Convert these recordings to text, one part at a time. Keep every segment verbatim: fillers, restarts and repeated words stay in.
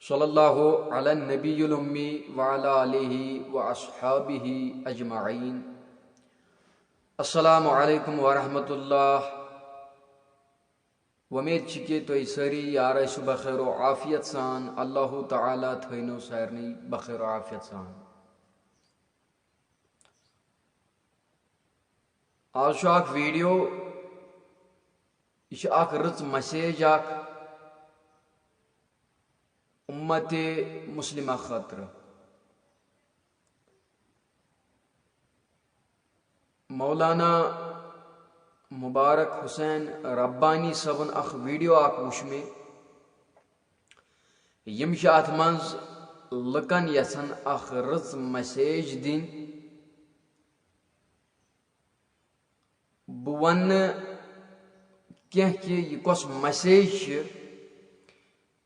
صلی اللہ علی النبی الامی وعلی آلہ واصحابہ اجمعین۔ السلام علیکم ورحمۃ اللہ۔ وۄمید چھِ کہِ تُہۍ سٲری یار ٲسِو بخیر و عافیت سان۔ اللہ تعالیٰ تھٲینو سارنٕے بخیر و عافیت سان۔ آز چھُ اکھ ویڈیو، یہِ چھِ اکھ رٕژ مسیج اکھ امت مسلمہ خٲطرٕ۔ مولانا مبارک حسین ربانی صٲبن اکھ ویڈیو اکھ وُچھ مےٚ۔ یِم چھِ اتھ منٛز لُکن یژھان اکھ رٕژ مسیج دِنۍ۔ بہٕ ونہٕ نہٕ کینٛہہ کہِ یہِ کۄس مسیج چھِ،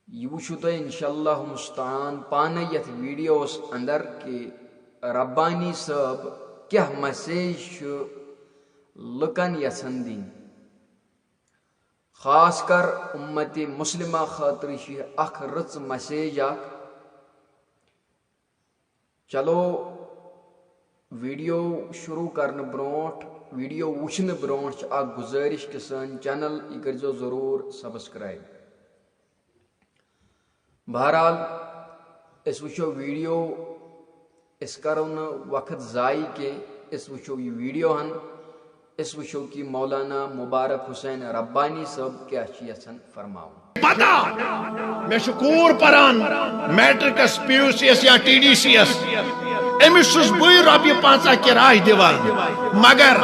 یہِ وٕچھِو تُہۍ انشاءاللہ مستعان پانے یتھ ویڈیوس اندر کہِ ربانی صٲب کیٛاہ مسیج چھُ لُکن یژھان دِنۍ۔ خاص کر امت مسلمہ خٲطرٕ چھِ یہِ اکھ رٕژ مسیج اکھ۔ چلو، ویڈیو شروع کرنہٕ برونٛٹھ، ویڈیو وٕچھنہٕ برونٛٹھ چھِ اکھ گُزٲرِش کہِ سٲنۍ چینل یہِ کٔرۍزیو ضروٗر سبسکرائب۔ بہرحال، أسۍ وٕچھو ویڈیو، أسۍ کرو نہٕ وقت ضایع کینٛہہ، أسۍ وٕچھو یہِ ویڈیو ہن۔ أسۍ وٕچھو کہِ مولانا مبارک حسین ربانی صٲب کیٛاہ چھِ یژھان فرماوُن۔ پتہ، مےٚ چھُ کوٗر پران میٹرکس، پی یو سی یس یا ٹی ڈی سی یس۔ أمِس چھُس بٕے رۄپیہِ پنٛژاہ کِراے دِوان، مگر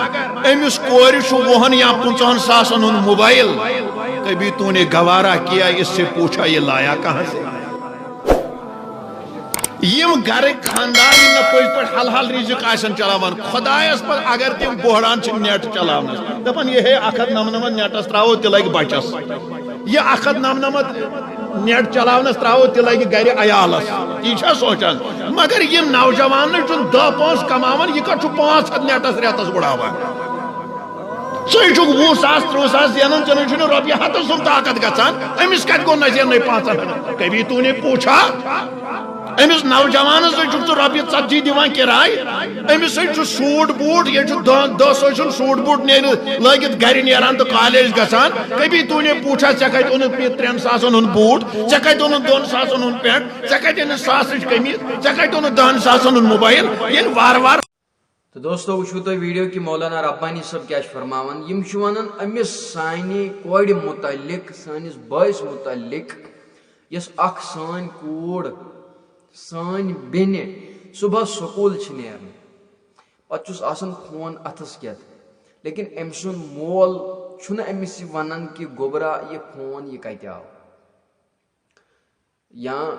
أمِس کورِ چھُ وُہن یا پٕنٛژٕہن ساسن ہُنٛد موبایل۔ کبھی تو نے گوارا کیا، اس سے پوچھا یہ لایا کہاں سے؟ یِم گرٕکۍ خاندار یِم نہٕ پٔزۍ پٲٹھۍ حلال رِزِق آسن چلاوان، خۄدایس پتھ اگر تِم بوہران چھِ نیٹ چلاونس، دپان، یہِ ہے اکھ ہتھ نمنمتھ نیٹس تراوو، تہِ لگہِ بچس۔ یہِ اکھ ہتھ نمنمتھ نیٹ چلاونس تراوو، تہِ لگہِ گرِ عیالس۔ یہِ چھا سونچان؟ مگر یِم نوجوان چھُنہٕ دہ پونٛسہٕ کماوان، یہِ کتھ چھُ پانٛژھ ہتھ نیٹس رٮ۪تس اُڑاوان؟ ژٕے چھُکھ وُہ ساس، ترٕٛہ ساس زینان، ژےٚ نَے چھُنہٕ رۄپیہِ ہتس سُنٛد طاقت گژھان، أمِس کتہِ گوٚو نہ زیننَے پانٛژن ہتن؟ کبھی تو نے پوچھا؟ أمِس نوجوانس نَے چھُکھ ژٕ رۄپیہِ ژتجی دِوان کِراے، أمِس سۭتۍ چھُ سوٗٹ بوٗٹ، ییٚتہِ چھُ دہ، دہ ساس چھُنہٕ سوٗٹ بوٗٹ نیرِ لٲگِتھ گرِ نیران تہٕ کالج گژھان۔ کبھی تو نے پوچھا، ژےٚ کتہِ اوٚنُتھ یہِ ترٛٮ۪ن ساسن ہُنٛد بوٗٹ، ژےٚ کتہِ اوٚنُتھ دۄن ساسن ہُنٛد پینٹ، ژےٚ کتہِ أنِتھ ساسٕچ قمیٖض، ژےٚ کتہِ اوٚنُتھ دہن ساسن ہُنٛد موبایل، ییٚلہِ وارٕ وارٕ تہٕ دوستو، وٕچھِو تُہۍ ویڈیو کہِ مولانا ربانی صٲب کیٛاہ چھِ فرماوان۔ یِم چھِ وَنان أمِس سانہِ کورِ مُتعلِق، سٲنِس بٲیِس مُتعلِق، یۄس اَکھ سٲنۍ کوٗر، سٲنۍ بیٚنہِ صُبحس سکوٗل چھِ نیران، پَتہٕ چھُس آسان فون اَتھَس کٮ۪تھ، لیکِن أمۍ سُنٛد مول چھُنہٕ أمِس یہِ وَنان کہِ گوٚبرا، یہِ فون یہِ کَتہِ آو۔ یا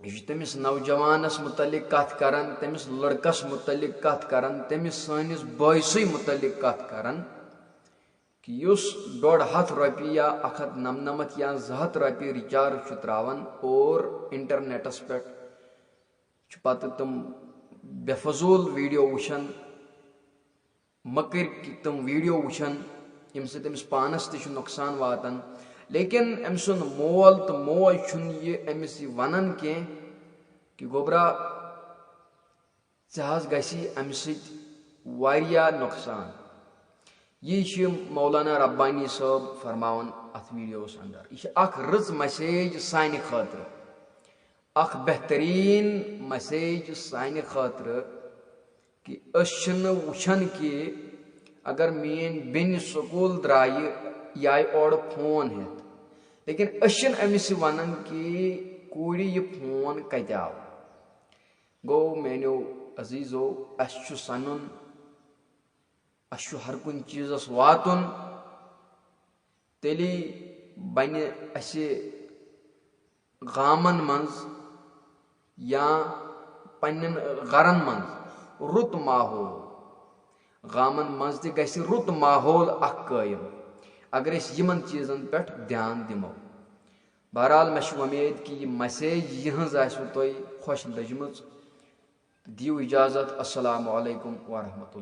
یہِ چھُ تٔمِس نوجوانس مُتعلِق کتھ کران، تٔمِس لڑکس مُتعلِق کتھ کران، تٔمِس سٲنِس بٲیسٕے مُتعلِق کتھ کران کہِ یُس ڈۄڈ ہتھ رۄپیہِ یا اکھ ہتھ نمنمتھ یا زٕ ہتھ رۄپیہِ recharge چھُ تراوان اور انٹرنیٹس پٮ۪ٹھ چھُ پتہٕ تِم بے فضوٗل ویڈیو وٕچھان۔ مٔکٕرۍ تِم ویڈیو وٕچھان، ییٚمہِ سۭتۍ أمِس پانَس تہِ چھُ نۄقصان واتان، لیکن أمۍ سُنٛد مول تہٕ موج چھُنہٕ یہِ أمِس یہِ وَنان کینٛہہ کہِ گوٚبرا، ژےٚ حظ گژھی اَمہِ سۭتۍ واریاہ نۄقصان۔ یی چھِ مولانا ربانی صٲب فرماوان اَتھ ویڈیوَس اندر۔ یہِ چھِ اَکھ رٕژ مسیج سانہِ خٲطرٕ، اَکھ بہتریٖن مسیج سانہِ خٲطرٕ۔ کہِ أسۍ چھِنہٕ وٕچھان کہِ اگر میٛٲنۍ بیٚنہِ سکوٗل درٛایہِ، یہِ آیہِ اورٕ فون ہٮ۪تھ، لیکن أسۍ چھِنہٕ أمِس یہِ وَنان کہِ کوٗرِ، یہِ فون کَتہِ آو؟ گوٚو میٛانیو عزیٖزو، اَسہِ چھُ سَنُن، اَسہِ چھُ ہر کُنہِ چیٖزَس واتُن، تیٚلی بَنہِ اَسہِ گامن منٛز یا پننٮ۪ن گرن منٛز رُت ماحول۔ گامن منٛز تہِ گژھِ رُت ماحول اکھ قٲیِم، اگر أسۍ یِمن چیٖزن پٮ۪ٹھ دھیان دِمو۔ بہرحال، مےٚ چھِ وۄمید کہِ یہِ مسیج یِہٕنٛز آسِوٕ تۄہہِ خۄش لٔجمٕژ۔ دِیِو اجازت۔ السلام علیکم ورحمۃ اللہ۔